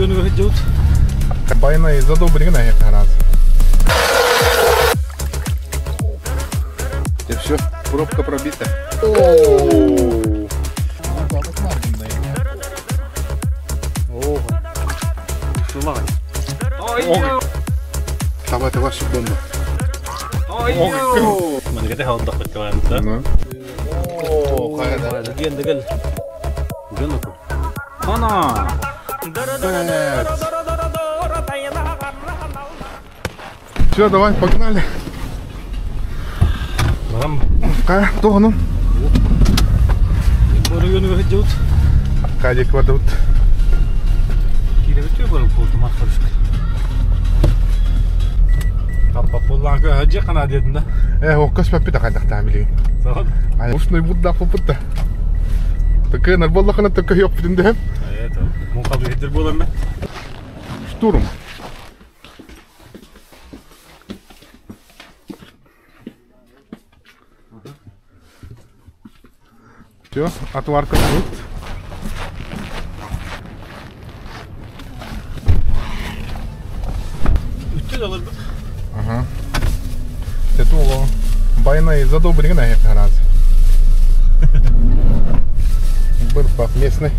Оройуонугар сылдьабыт. Байанай задобригин раз. И все, пробка пробита. Давай, давай, бомба. Маныката халдахпыт кылаанта. О, хайда. Диэн дэгэл. Дьон Ана! Все, давай, погнали. Барам. Ка, тоғыным. Оройуонугар сылдьабыт. Кадик вадут. Кииребит бар болду махарышка. Аппа хаджи қана дедім да. Оккас паппи тахайдахтаа билигин. Сағат. Ай, ушной будда попутта. Такая нарбаллахана такая ёптин да. Это, мун қалды хеддер болар ма? Штурм. Все, отварка тут. Үтті алыр бір. Ага. Это байнай задобригин раз. Бырпах местный.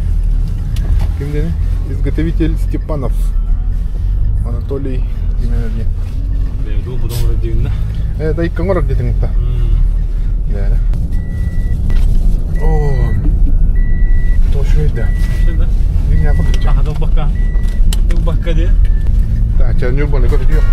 Ким дени? Изготовитель Степанов. Анатолий Именерге. Бәйді бұдан ұры дегенде. Да иккан орар детиң та. Да. О. Точно да. Да? Дин я купил. Аха, бакка. Бакка де. Да, ча нюрбаны көрді yok.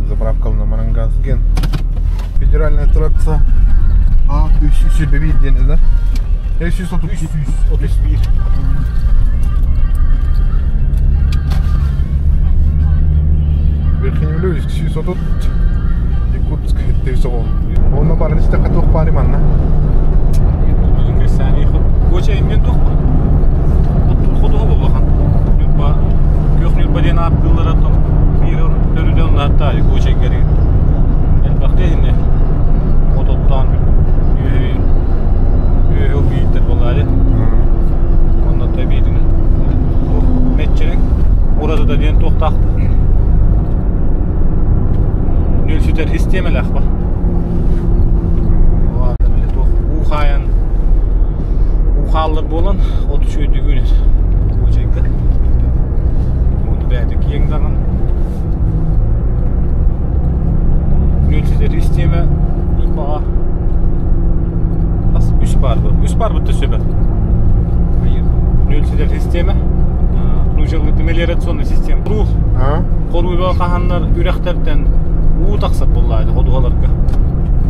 Заправка на Марангазген. Федеральная трасса А, 301 да? 331. Верхневилюйск, 630. Якутск, 300. Онна барын исте катух пари манна. Orada da diyen toxtaqdı. Nül süter sistemel aqba. Ухаян ухаллар болан от үшөйдү күнер. Кочайга. Оны бәді киең даган. Нөл сүтер система нұрбаға. Ас үш бар bu. Үш бар bu төсөбө. Нөл сүтер система. Нужелы мелиорационный система. Рух. А? Коруйба каханнар үрәхтерден уу тақсар боллайды ходугаларга.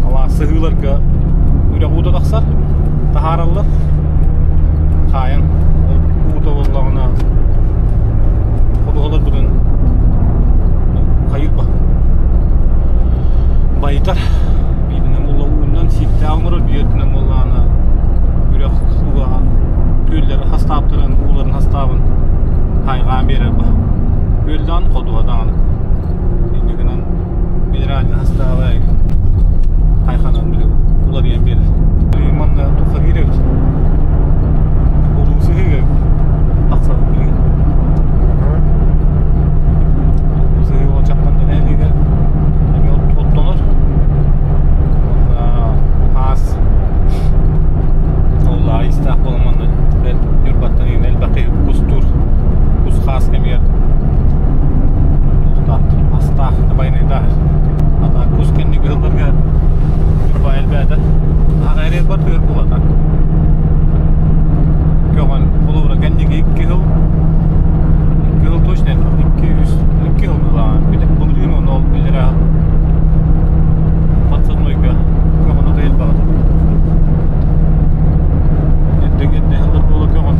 Ала сыгыларга үрәк уу тақсар. Тахараллар. Кайын уу боллагына ходугалар бүгүн кайыппа. Байтар. Бидинен болла уунан сипте аңырыр бүйөтүнен болланы үрәк уга көллөр хастаптырын, ууларын хастабын хайгаан берер ба. Көлдан ходугадан. Индигенен минеральный хастабы хайханан биле улар ем берер. Иманда туха киребит. Олусы киребит. Акса билген. Олусы ол чакканда нелиге эми оттонор. Элбээтэ. Аҕа бар тыгыр буолата. Көҕөн холобура кэнники 2 сыл 2 сыл точно 2, 3 2 сыл буолаҕа. Былырыын уонна ол биллэрэ подсаднойга көҕөн ото элбэҕэ. Эрдэ эрдэ сыллар буола көҕөн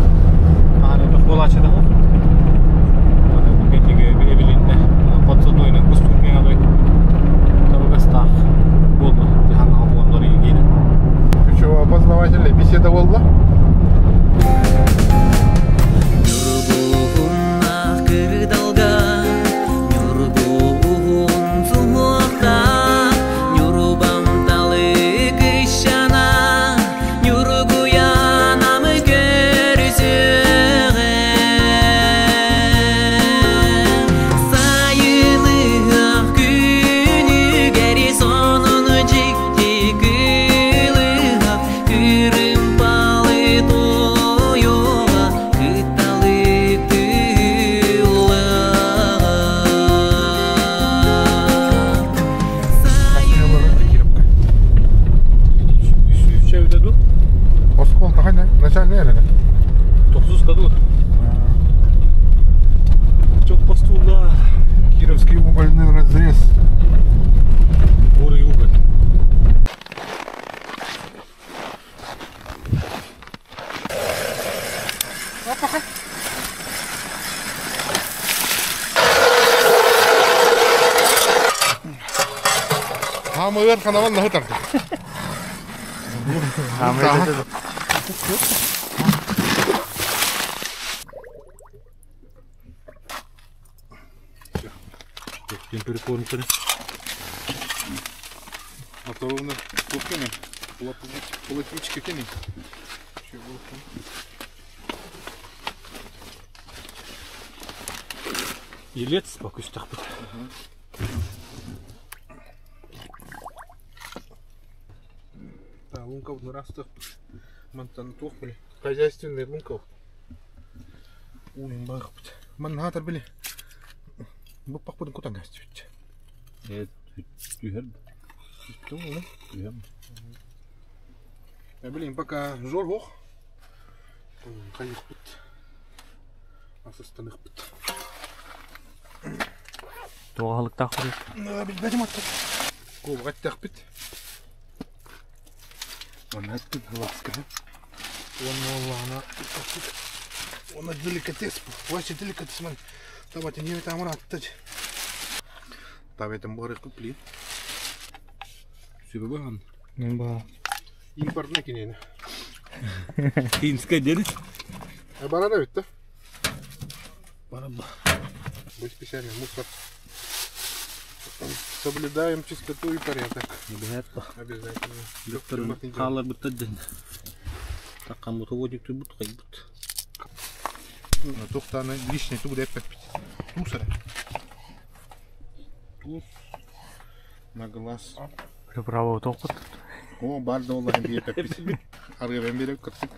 хаһан элбэх буолааччы да. Аны бу кэннигэ эбилиннэ. Подсаднойынан кустуур киэҥ табыгастаах буолла. Дьаһаҥҥа буоллар иигиэнэ. Еще опознавательная беседа буолла. Ньургуһуннаах кырдалга, ньургуһун суһуохтаах, Ньурбам талык ищана, Ньургуйаанамы көрүсүөҕэ. Сайыныах күнүгэр сонуну дьикти кылыһах, Кырыымпалы тойуга кыталык тыллаҕа. Кировка. Үс ду. Оскол тахана, начальный эле. Тохсуска ду. Çok постула. Кировский угольный разрез. Бурый уголь. Хамыгар ханаван наһы тарды. Температуру Моторовны кухнями. Полотнички кеми. Елец покустах бит. Да, лунка в растах. Мантан туох били. Хозяйственный лунка. Уун бах бит. Ман хатар били. Бу пахпытын кутан гастүт. Түһэр. Түһэр. Я, блин, пока жор хох. Хайыхпыт. Асыстаныхпыт. Туғалықтақ құры. Билбэтим атты. Кубга тахпит. Онна ласка. Он она деликатес. Вообще деликатес man. Давайте не там раттать. Давайте бары купли. Сүбі Ба. Импортный кинени. Финская деді. Барара бит да? Бараба. Мы специально мусор. Соблюдаем чистоту и порядок. Обязательно. Қалар бұттадын. Таққан бұты водик бұт қайбыт. Тухтаны лишний тугда эппит. Тусара. Туз. На глаз. Приправа тоқыт. О, бар да олар бие пеппит. Арга бен береп кырсык.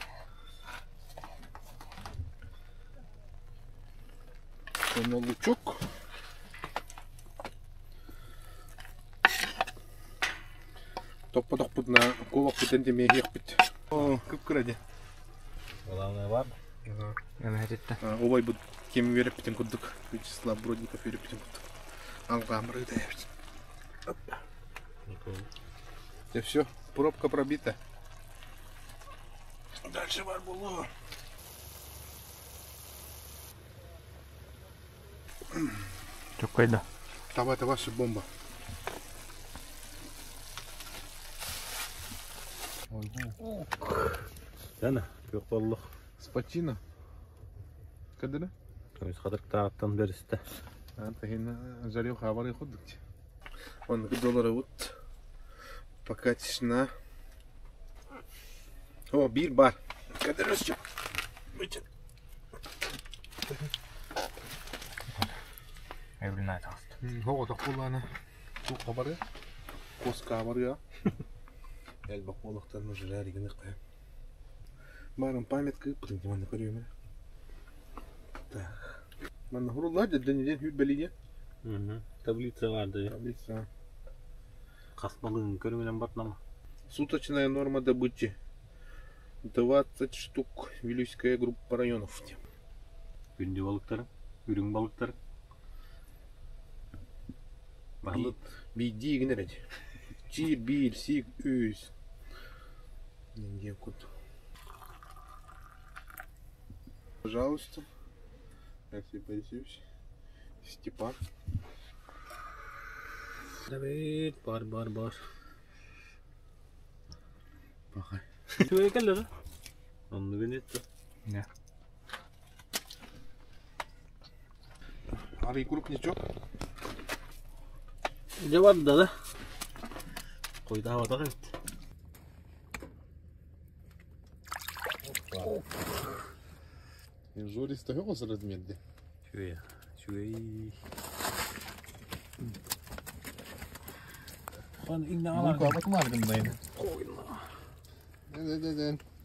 Онно лучок. Топпа топпутна колок бутен деме хеппит. О, кып кыради. Главное бар. Обай бут кем береп битен курдук. Вячеслав Бродников береп битен курдук. Алгамры да бит. И все, пробка пробита. Дальше бар было. Чөккайда. Таба это ваша бомба. Сәні, жоқ болдық. Спатина. Кадыра? Көміз қадырықтағыттан берісті. انت هنا جريو خبر ياخدك. Он доллары вот. Пока тишина. О, бир бар. Кадыра все. Эвлина айтағысты. هو تقول انا سوق خبر كوسكا خبر البقولة مجراري قنقة Барым памятка пытын манна көрүөмэ. Так. Манна хурулла деден ден хүт белиге. Таблица барды. Таблица. Қасмалығын көрмелен батнама. Суточная норма добычи 20 штук. Вилюйская группа районов. Күндү балыктар, үрүҥ балыктар. Баһылыт. Биирдии гынар эти. Чиир, биир, сик, үс. Диэн курдук. Пожалуйста. Алексей Борисович. Степан. Давид, бар, бар, бар. Пахай. Үчүгэй кэллэ да? Оннугун еттэ. Не. Арый крупничок. Дьэ барда да. Койдаабатах эбит. Жористый оҕус размерде. Үчүгэй, үчүгэй.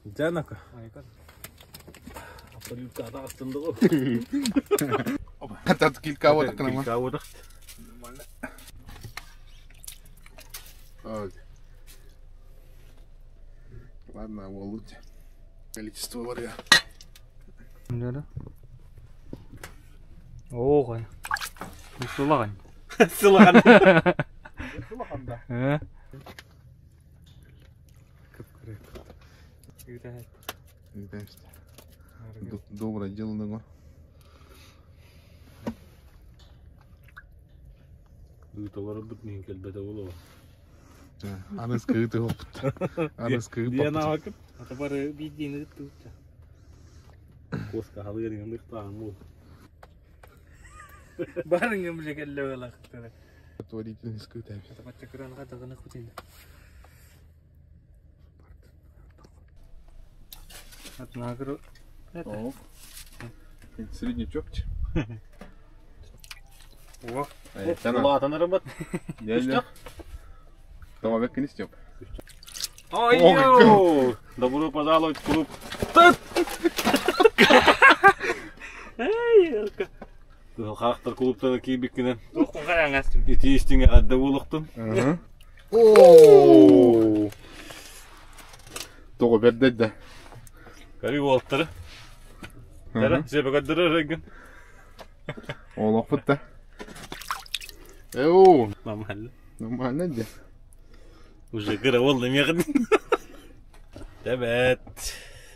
Дьанака. Ладно, волуть. Количество воды. Оо, Сылаҕан. Сылаҕан. Э? Доброе дело, дого. Ыыталарбыт мин кэлбэтэ буолуо. Аны скрытый опыт. Аны скрытый Диэн аҕакыт. Ата бары биирдиини ыттыбыт. Куоска халыыр иҥэн бу. Барыҥым же кэллэ буолахтара. Отворительный скрытый. Баччакыран хатагына кутин. Атнагыр. О. Среднячок. О, Улаатан арабат. Тамабек кини Степ. Ой, Добро пожаловать в клуб. Эй, елка. Харахтар клубтара киирбиккинэн Туох куҥхараҥастым. ити истиҥэ адда буолуохтун. О! Тоҕо бэрдэ да. Көрүү уолтары. Дара, себегаддыры регин. Олохпут да. Эу, Нормально. нормально де. Уже кыра болду меҕин. Тэбэт.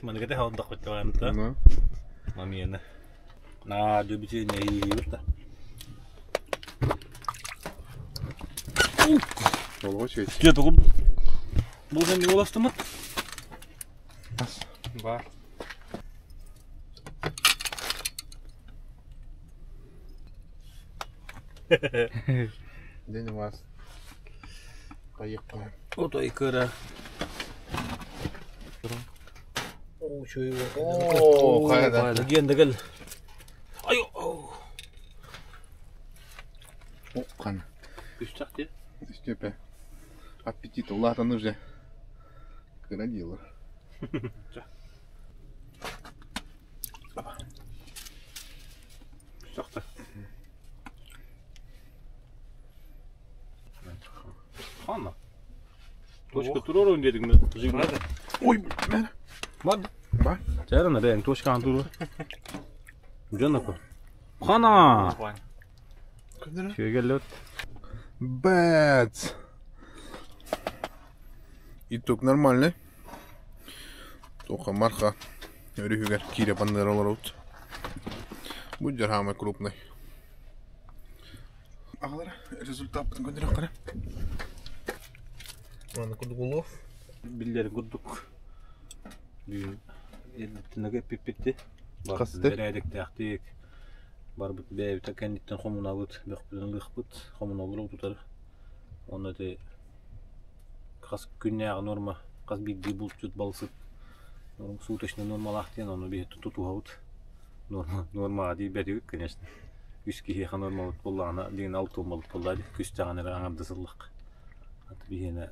Маныгата хаалдах баттаҕаанта. Ну. Мамиена. На, любите не иирта. Олох үчүгэй. Дьэ тугу бу sen уластымыт? Бар. День у вас. Поехали. Отой кыра. О, хайда. Легенда кел. Ай, о. О, қан. Күстәк те. Степе. Аппетит улаатан уже. Кыра дело. Күстәк те. Ханна. Точка турорун дедик ми? Ой, блин. Бад. Ба. Чарана бэйэн точкаан туру. Дьон Хана. Үчүгэй Бэт. Итог нормальный. Тоха марха. Өрүһүгэр киирэ паннера олорут. Бу дьэр самый крупный. Аҕалара результаппытын көрдөрөх кара. Аны курдук Биллэрин курдук. Бүгүн эрдэттэн эппиппитти. Хасты? Бэрээдэктээхтик. Барбыт бэйэбит кэнниттэн хомунабыт, бөхпүтүн ылыахпыт, хомуналлар тутар. Онно ити хас күннээҕи норма, хас биирдии булчут балысыт суточный нормалаах диэн ону биһи тутуһабыт. Норма, нормаҕа диэбэтибит, конечно. Үс киһиэхэ нормабыт буоллаҕына, диэн алтыан балык буолла дии. Күстэҕин эрэ аҥардасыллах. Аты биһиэнэ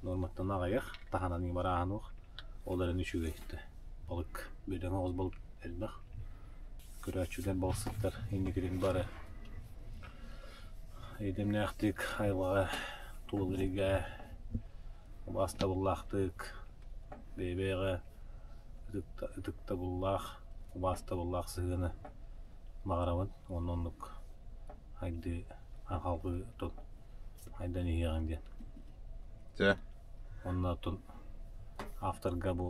норматтан аҕыйах, таһынан барааһын уох. Ол эрэн үчүгэй балык, бөдөҥ оҕус балык элбэх. Көрөөччүлэр балыксыттар инникитин бары эйдэмнээхтик айылҕаҕа тулалыырга Убаастабыллаахтык, бэйэ-бэйэҕэ ытыктабыллаах, убаастабыллаах сыһыаны баҕарабын уонна оннук хайдыы халҕыы тон хайдан иһиэҕиҥ диэн. Чэ. Уонна оттон авторга бу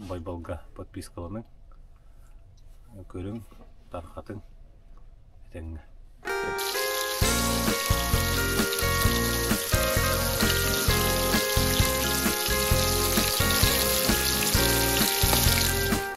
Байбалга подпискаланыҥ, көрүҥ, тарҕатыҥ, этэҥҥэ.